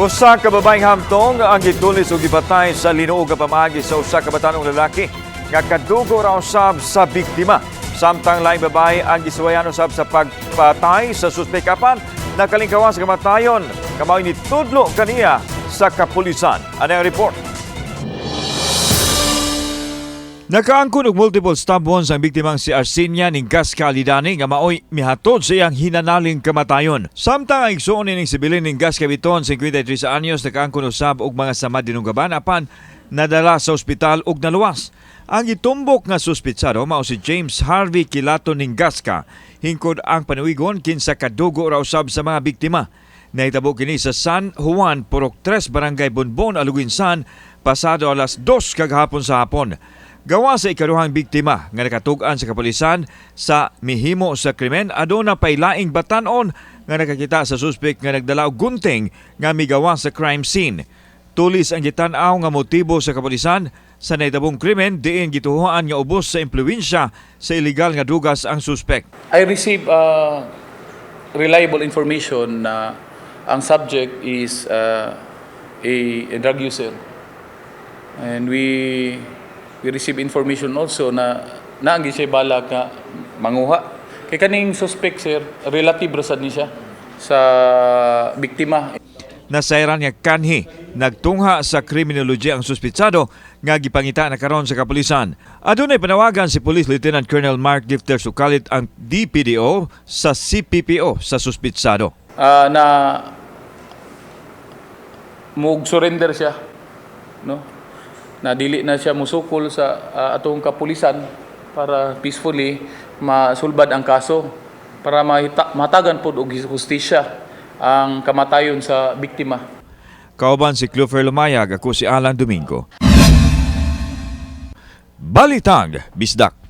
Usa ka babaeng hamtong ang gitulis ug gipatay sa linuog nga pamaagi sa usa ka batan-ong lalaki nga kadugo ra usab sa biktima. Samtang laing babae ang gisuwayan usab sa pagpatay sa suspek apan nakalingkawan sa kamatayon nga mao'y nitudlo kaniya sa kapulisan. Ano ang report? Nakaangkon og multiple stab wounds ang biktimang si Arsenia ning Gasca Alidani nga maoy mihatod sa iyang hinanaling kamatayon. Samtang ang igsuon ning si Bilin ning Gasca Biton, 53 anyos, nakaangkon usab og mga sama dinunggaban apan nadala sa ospital ug naluwas. Ang gitumbok nga suspitsado mao si James Harvey Kilato ning Gasca. Hingkod ang panuigon kinsa kadugo ra usab sa mga biktima. Nahitabo kini sa San Juan, Purok 3, Barangay Bonbon, Aloguinsan, pasado alas 2 kagahapon sa hapon. Gawa sa ikaduhang biktima nga nakatug-an sa kapulisan sa mihimo sa krimen, aduna pay laing batanon nga nakakita sa suspek nga nagdala og gunting nga migawa sa crime scene. Tulis ang gitan-aw nga motibo sa kapulisan sa nahitabong krimen diin gituhoan nga ubos sa impluwensya sa illegal nga drugas ang suspek. I received reliable information na ang subject is a drug user. And we receive information also na naangi siya balak nga manguha. Kay kaning suspect, sir, relative ra sad ni siya sa biktima. Nasayran nga kanhi nagtungha sa kriminology ang suspitsado nga gipangita na karon sa kapulisan. Adunay panawagan si Police Lieutenant Colonel Mark Difter Sukalit ang DPDO sa CPPO sa suspitsado. Na mug surrender siya, no, na dili na siya musukol sa atong kapulisan para peacefully masulbad ang kaso para mahatagan pod og hustisya ang kamatayon sa biktima. Kauban si Clufer Lumayag, ako si Alan Domingo. Balitang Bisdak.